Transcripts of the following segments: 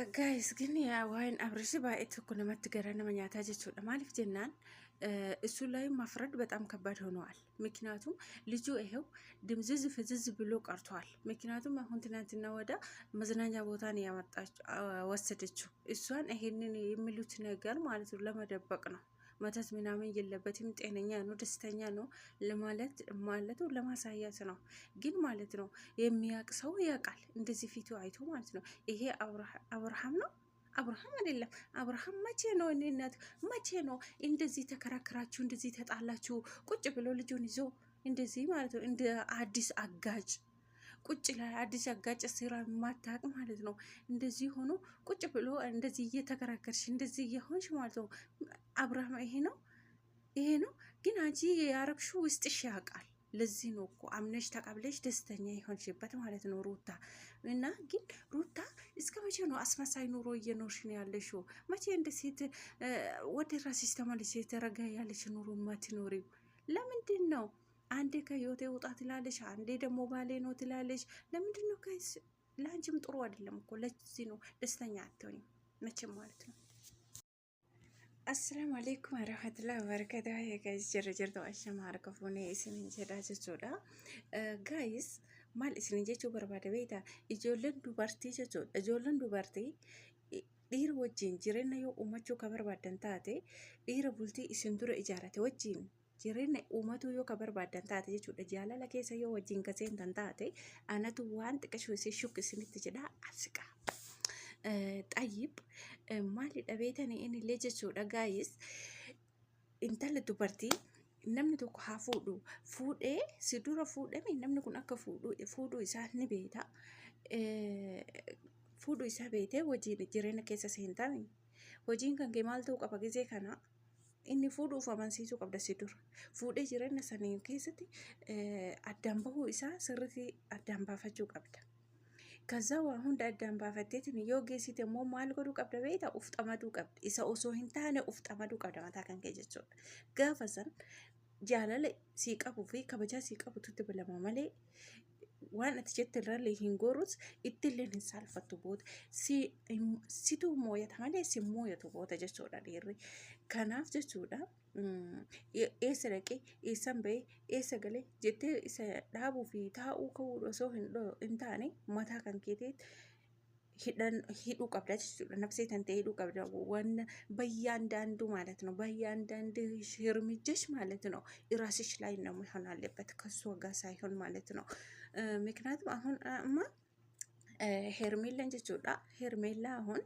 Guys, ግን waa'een Abrish baay'ee tokko namatti gara nama nyaataa jechuudha. Maaliif jennaan እሱ ላይ ማፍረድ በጣም ከባድ ሆነዋል። ምክንያቱም ልጁ ይሄው ድምዝዝ ፍዝዝ ብሎ ቀርቷል። ምክንያቱም አሁን ትናንትና ወደ መዝናኛ ቦታ ነው ያመጣችው ወሰደችው። እሷን ይሄንን የሚሉት ነገር ማለት ነው ለመደበቅ ነው። መተት ምናምን የለበትም፣ ጤነኛ ነው፣ ደስተኛ ነው ለማለት ማለቱ ለማሳየት ነው። ግን ማለት ነው የሚያውቅ ሰው ያውቃል። እንደዚህ ፊቱ አይቶ ማለት ነው። ይሄ አብርሃም ነው፣ አብርሃም አይደለም። አብርሃም መቼ ነው እኔ እናት መቼ ነው እንደዚህ ተከራከራችሁ፣ እንደዚህ ተጣላችሁ፣ ቁጭ ብሎ ልጁን ይዞ እንደዚህ ማለት ነው እንደ አዲስ አጋጭ ቁጭ ላይ አዲስ አጋጭ ስራ የማታውቅ ማለት ነው። እንደዚህ ሆኖ ቁጭ ብሎ እንደዚህ እየተከራከርሽ እንደዚህ እየሆንሽ ማለት ነው። አብርሃም ይሄ ነው ይሄ ነው። ግን አንቺ ያረግሽው ውስጥሽ ያውቃል። ለዚህ ነው እኮ አምነሽ ተቀብለሽ ደስተኛ የሆንሽበት ማለት ነው ሩታ። እና ግን ሩታ እስከ መቼ ነው አስመሳይ ኑሮ እየኖርሽ ነው ያለሽው? መቼ እንደ ሴት ወደ ራስሽ ተመልሰሽ የተረጋ ያለሽ ኑሮ ማትኖሪው ለምንድን ነው? አንዴ ከህይወቴ ውጣ ትላለሽ፣ አንዴ ደግሞ ባሌ ነው ትላለሽ። ለምንድን ነው guys? ለአንቺም ጥሩ አይደለም እኮ። ለዚህ ነው ደስተኛ አትሆኝም መቼም ማለት ነው። Assalaamu alaikum warahmatullahi wabarakatuh. Guys, jirra jirtu? Ashama harka fuunee isinin jedhaa jechuudha. Guys, maal isinin jechuu barbaada beektaa? Ijoolleen dubartii jechuudha. Ijoolleen dubartii dhiira wajjin jireenya yoo uumachuu ka barbaadan taate, dhiira bultii isin dura ijaarate wajjin jireenya uumatuu yoo ka barbaadan taate jechuudha. Jaalala keessa yoo wajjin ka seentan taate, anatu waan xiqqashuu isin shuk isinitti jedhaa asiqa. Xayyib, maalidha beetanii innillee jechuudha guys, intala dubartii namni tokko haa fuudhu, fuudhee si dura fuudhame, namni kun akka fuudhuu isaa ni beeta. Fuudhuu isaa beetee wajjin jireenya keessa seentame. Hojiin kan kee maal ta'uu qaba gisee kana? Inni fuudhuuf amansiisuu qabda si dura. Fuudhee jireenya sanii keessatti addaan bahuu isaa sirriitti addaan baafachuu qabda. ከዛ waa hunda addaan baafatteetiin yoo geessite immoo maal godhuu qabda beektaa? Uf xamaduu qabda. Isa osoo hin taane uf xamaduu qabda mataa kan kee jechuudha. Gaafa san jaalala sii qabuu fi kabajaa sii qabutu dabalama malee waan ati jette irrallee hin gorus, ittillee hin saalfattu booda. Situ mooyata malee si mooyatu booda jechuudha dhiirri. Kanaaf jechuudha eessa dhaqee, eessan bahee, eessa galee jettee isa dhaabuu fi taa'uu ka'uu osoo hin taane mataa kan keetii hidhan hidhuu qabda jechuudha. Nafsee tan ta'e hidhuu qabda. waan በእያንዳንዱ ማለት ነው በእያንዳንዱ እርምጃሽ ማለት ነው ራስሽ ላይ ነው መሆን አለበት ከሷ ጋር ሳይሆን ማለት ነው። ምክንያቱም አሁን እማ ሄርሜላን jechuudha ሄርሜላ አሁን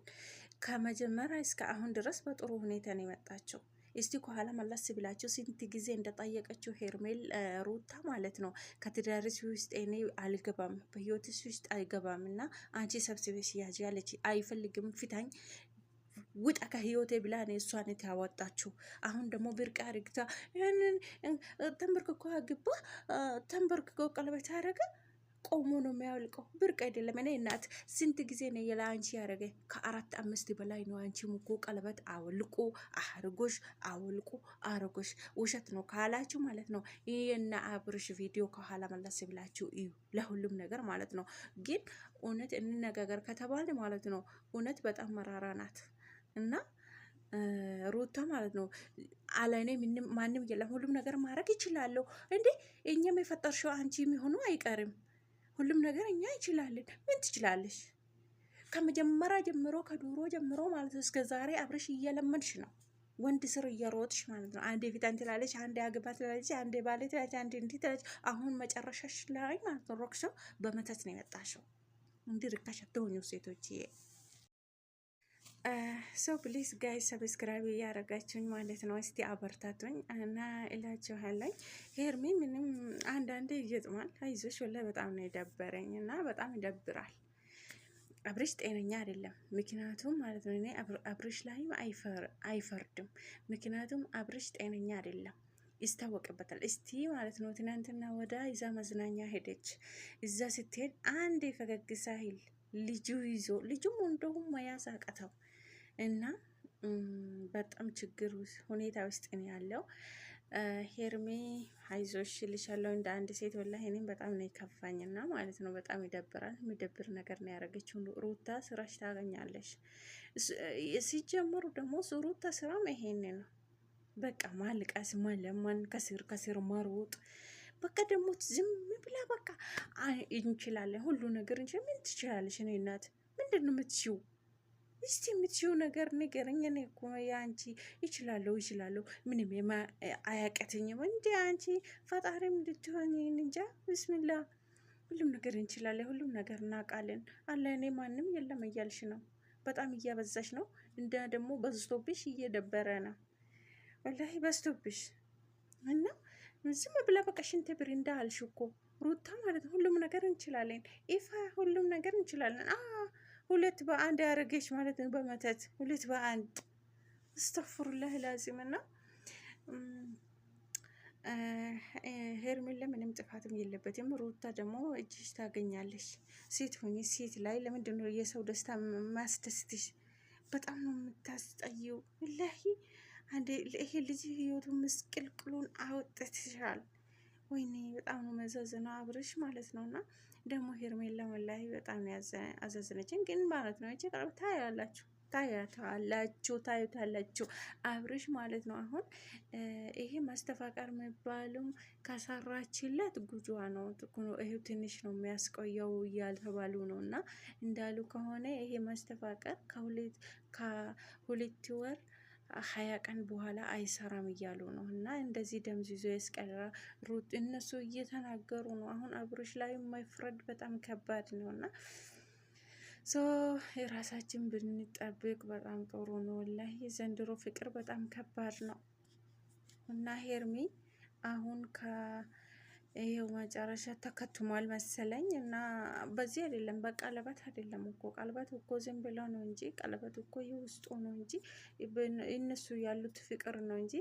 ከመጀመሪያ እስከ አሁን ድረስ በጥሩ ሁኔታ ነው የመጣችው። እስቲ ከኋላ መለስ ብላችሁ ስንት ጊዜ እንደጠየቀችው ሄርሜል ሩታ ማለት ነው። ከትዳርሽ ውስጥ እኔ አልገባም፣ በህይወትሽ ውስጥ አልገባም እና አንቺ ሰብስበሽ ያዥ ያለች፣ አይፈልግም፣ ፍታኝ፣ ውጣ ከህይወቴ ብላ ነው እሷን ያወጣችው። አሁን ደግሞ ብርቅ አርግታ ያንን ተንበርክኮ አግባ፣ ተንበርክኮ ቀለበት አረገ። ቆሞ ነው የሚያወልቀው። ብርቅ አይደለም። እኔ እናት ስንት ጊዜ ነው የላ አንቺ ያደረገ? ከአራት አምስት በላይ ነው። አንቺም እኮ ቀለበት አወልቆ አርጎሽ፣ አወልቆ አርጎሽ። ውሸት ነው ካላችሁ ማለት ነው ይህና አብርሽ ቪዲዮ ከኋላ መለስ ብላችሁ እዩ፣ ለሁሉም ነገር ማለት ነው። ግን እውነት እንነጋገር ከተባለ ማለት ነው እውነት በጣም መራራ ናት እና ሩታ ማለት ነው አለኔ ምንም ማንም የለም፣ ሁሉም ነገር ማድረግ ይችላለሁ። እንዴ እኛም የፈጠርሽው አንቺ የሚሆኑ አይቀርም። ሁሉም ነገር እኛ ይችላለን። ምን ትችላለሽ? ከመጀመሪያ ጀምሮ፣ ከዱሮ ጀምሮ ማለት ነው እስከ ዛሬ አብረሽ እየለመንሽ ነው። ወንድ ስር እየሮጥሽ ማለት ነው። አንዴ ፊታን ትላለች፣ አንዴ አግባ ትላለች፣ አንዴ ባሌ ትላለች፣ አንዴ እንዲህ ትላለች። አሁን መጨረሻሽ ላይ ማለት ነው ሮክሰው በመተት ነው የመጣሽው። እንዲህ ርካሽ አትሆኙ ሴቶች። So please guys, subscribe እያደረጋችሁኝ ማለት ነው። እስቲ አበርታቱኝ እና እላችኋለኝ። ሄርሚ ምንም አንዳንዴ ይገጥማል። አይዞሽ፣ ወላሂ በጣም ነው የደበረኝ እና በጣም ይደብራል። አብርሽ ጤነኛ አይደለም። ምክንያቱም ማለት ነው እኔ አብርሽ ላይም አይፈርድም። ምክንያቱም አብርሽ ጤነኛ አይደለም፣ ይስታወቅበታል። እስቲ ማለት ነው ትናንትና ወዳ ይዛ መዝናኛ ሄደች። እዛ ስትሄድ አንዴ ፈገግ ሳይል ልጁ ይዞ፣ ልጁም እንደውም መያዝ አቀተው እና በጣም ችግር ሁኔታ ውስጥ ነው ያለው። ሄርሜ አይዞሽ ልሻለሁ እንደ አንድ ሴት ወላሂ እኔም በጣም ነው የከፋኝና ማለት ነው። በጣም ይደብራል። የሚደብር ነገር ነው ያደረገችው ሩታ። ስራሽ ታገኛለሽ። ሲጀምሩ ደግሞ ሩታ ስራም ይሄን ነው። በቃ ማልቀስ፣ ማለማን፣ ከስር ከስር መሮጥ በቃ ደግሞ ዝም ብላ በቃ እንችላለን፣ ሁሉ ነገር እንችላለን። ምን ትችላለሽ? እኔ እናት ምንድን ነው የምትችይው? እስቲ የምትችይው ነገር ንገረኝ። እኔ እኮ የአንቺ ይችላለሁ ይችላለሁ ምንም አያቀትኝም። እንዲ አንቺ ፈጣሪም እንድትሆኝ እንጃ። ብስሚላ ሁሉም ነገር እንችላለን፣ ሁሉም ነገር እናውቃለን። አለ እኔ ማንም የለም እያልሽ ነው። በጣም እያበዛሽ ነው። እንደ ደግሞ በዝቶብሽ እየደበረ ነው። ወላሂ በዝቶብሽ እና ዝም ብላ በቃ ሽንት ብር እንዳልሽ እኮ ሩታ ማለት ነው። ሁሉም ነገር እንችላለን፣ ኢፋ ሁሉም ነገር እንችላለን። ሁለት በአንድ ያደረገች ማለት ነው። በመተት ሁለት በአንድ አስተግፊሩላህ ላዚም እና ሄርሜላ ምንም ጥፋትም የለበትም። ሩታ ደግሞ እጅሽ ታገኛለሽ። ሴት ሁኚ። ሴት ላይ ለምንድን ነው የሰው ደስታ ማስደስትሽ? በጣም ነው የምታስጠይው። ወላሂ አንዴ ይሄ ልጅ ህይወቱ ምስቅልቅሉን አውጥተሻል። ወይኔ በጣም ነው መዘዝነው አብርሽ ማለት ነው። እና ደግሞ ሄርሜላ ወላሂ በጣም አዘዝነችን ግን ማለት ነው። እቺ ቀረብ ታያላችሁ ታያታላችሁ ታዩታላችሁ አብርሽ ማለት ነው። አሁን ይሄ ማስተፋቀር የሚባሉም ከሰራችለት ጉጇ ነው። ይሄ ትንሽ ነው የሚያስቆየው እያልተባሉ ነው። እና እንዳሉ ከሆነ ይሄ ማስተፋቀር ከሁለት ወር 20 ቀን በኋላ አይሰራም እያሉ ነው። እና እንደዚህ ደምዝዞ ያስቀራ ሩት እነሱ እየተናገሩ ነው። አሁን አብሮች ላይ መፍረድ በጣም ከባድ ነው እና so የራሳችን ብንጠብቅ በጣም ጥሩ ነው። ወላሂ ዘንድሮ ፍቅር በጣም ከባድ ነው እና ሄርሚ አሁን ይሄው መጨረሻ ተከትሟል መሰለኝ። እና በዚህ አይደለም በቀለበት አይደለም እኮ ቀለበት እኮ ዝም ብለው ነው እንጂ ቀለበት እኮ የውስጡ ነው እንጂ እነሱ ያሉት ፍቅር ነው እንጂ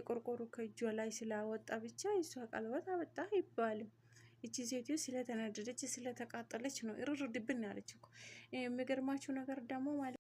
ቆርቆሮ ከእጇ ላይ ስላወጣ ብቻ እሷ ቀለበት አወጣ አይባልም። እቺ ሴትዮ ስለተናደደች ስለተቃጠለች ነው እርር ድብን ያለች እኮ። የሚገርማችሁ ነገር ደግሞ ማለት